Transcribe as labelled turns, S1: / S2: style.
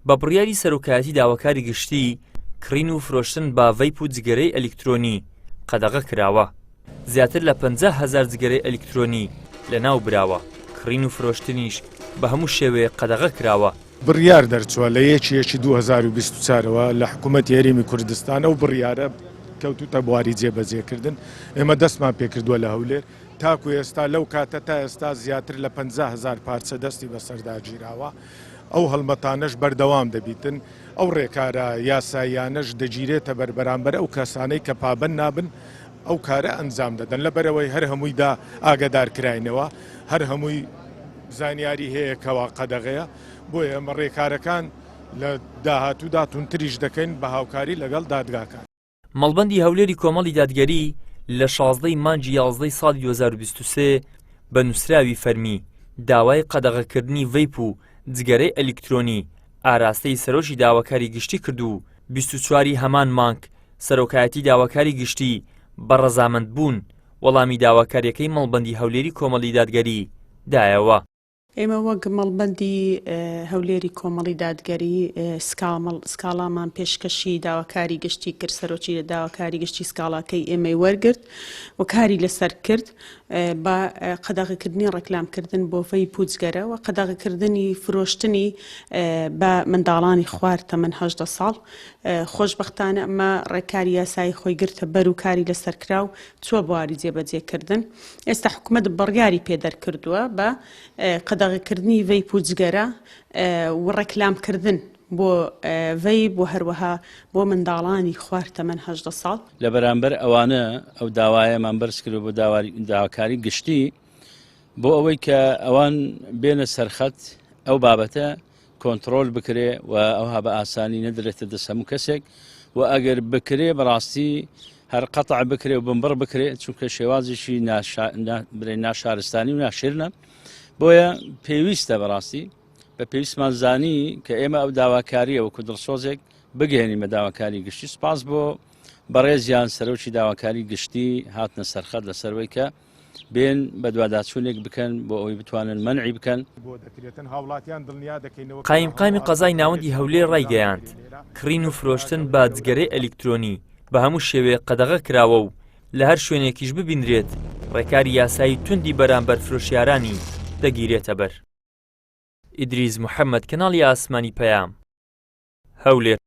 S1: بە بڕیاری سەرۆکایەتی داواکاری گشتی، کڕین و فرۆشتن بە ڤەیپ و جگەرەی ئەلیکترۆنی قەدەغە کراوە. زیاتر لە 50 هەزار جگەرەی ئەلیکترۆنی لەناو براوە، کڕین و فرۆشتنیش بە هەموو شێوەیەک قەدەغە کراوە.
S2: بڕیار دەرچووە لە یەکی یەکی 2024 ەوە لە حکوومەتی هەرێمی کوردستان ئەو بڕیارە کەوتووتە بواری جێبەجێکردن، ئێمە دەستمان پێکردووە لە هەولێر، تاکو ئێستا لەو کاتە تا ئێستا زیاتر لە 50 هەزار پارچە دەستی بەسەردا گیراوە، ئەو هەڵمەتانەش بەردەوام دەبیتن، ئەو ڕێکارە یاساییانەش دەگیرێتە بەر بەرامبەر ئەو کەسانەی کە پابەند نابن ئەو کارە ئەنجام دەدەن، لەبەرئەوەی هەر هەموویدا ئاگەدار کراینەوە، هەر هەمووی زانیاری هەیە کەوا قەدەغەیە، بۆیە ئێمە ڕێکارەکان لە داهاتوودا توندتریش دەکەین بە هاوکاری لەگەڵ دادگاکان.
S1: مەڵبەندی هەولێری کۆمەڵی دادگەری لە 16 ی مانگی یازدەی ساڵی 2023 بە نووسراوی فەرمی داوای قەدەغەکردنی ڤەیپ و جگەرەی ئەلیکترۆنی ئاراستەی سەرۆکی داواکاری گشتی کرد و 24 ی هەمان مانگ سەرۆکایەتی داواکاری گشتی بە ڕەزامەندبوون وەڵامی داواکاریەکەی مەڵبەندی هەولێری کۆمەڵی دادگەری دایەوە.
S3: ئێمە وەک مەڵبەندی هەولێری کۆمەڵی دادگەری سکاڵامان پێشکەشی داواکاری گشتی کرد، سەرۆکی داواکاری گشتی سکاڵاکەی ئێمەی وەرگرت و کاری لەسەر کرد بە قەدەغەکردنی ڕێکلامکردن بۆ ڤەیپ و جگەرە و قەدەغەکردنی فرۆشتنی بە منداڵانی خوار تەمەن 18 ساڵ. خۆشبەختانە ئەمە ڕێکاری یاسایی خۆی گرتە بەر و کاری لەسەر کرا و چووە بواری جێبەجێکردن. ئێستا حکومەت بڕیاری پێ دەرکردووە بە قەدەغەکردنی ڤەیپ و جگەرە و ڕێکلامکردن بۆ ڤەیپ و هەروەها بۆ منداڵانی خوار تەمەن 18 ساڵ.
S4: لە بەرامبەر ئەوانە ئەو داوایەمان بەرز کردوە بۆ داواکاری گشتی بۆ ئەوەی کە ئەوان بێنە سەرخەت ئەو بابەتە کۆنتڕۆل بکرێ و ئەوها بە ئاسانی نەدرێتە دەست هەموو کەسێک و ئەگەر بکرێ بەڕاستی هەر قەتع بکرێ و بنبڕ بکرێ چونکە شێوازێکی برێ ناشارستانی و ناشرنە بۆیە پێویستە بەڕاستی بە پێویستمان زانی کە ئێمە ئەو داواکاریە وەکو دڵسۆزێک بگەێنین بە داواکاری گشتی سپاس بۆ بەڕێزیان سەرۆکی داواکاری گشتی هاتنە سەرخەت لەسەروەی کە بێن بەدواداچوونێک بکەن بۆ ئەوەی بتوانن مەنعی بکەن.
S1: قایمقامی قەزای ناوەندی هەولێر ڕایگەیاند، کڕین و فرۆشتن بە جگەرەی ئەلیکترۆنی بە هەموو شێوەیەک قەدەغە کراوە و لە هەر شوێنێکیش ببینرێت ڕێکاری یاسایی توندی بەرامبەر فرۆشیارانی دەگیرێتەبەر. ئیدریس محەمەد، کەناڵی ئاسمانی پەیام، هەولێر.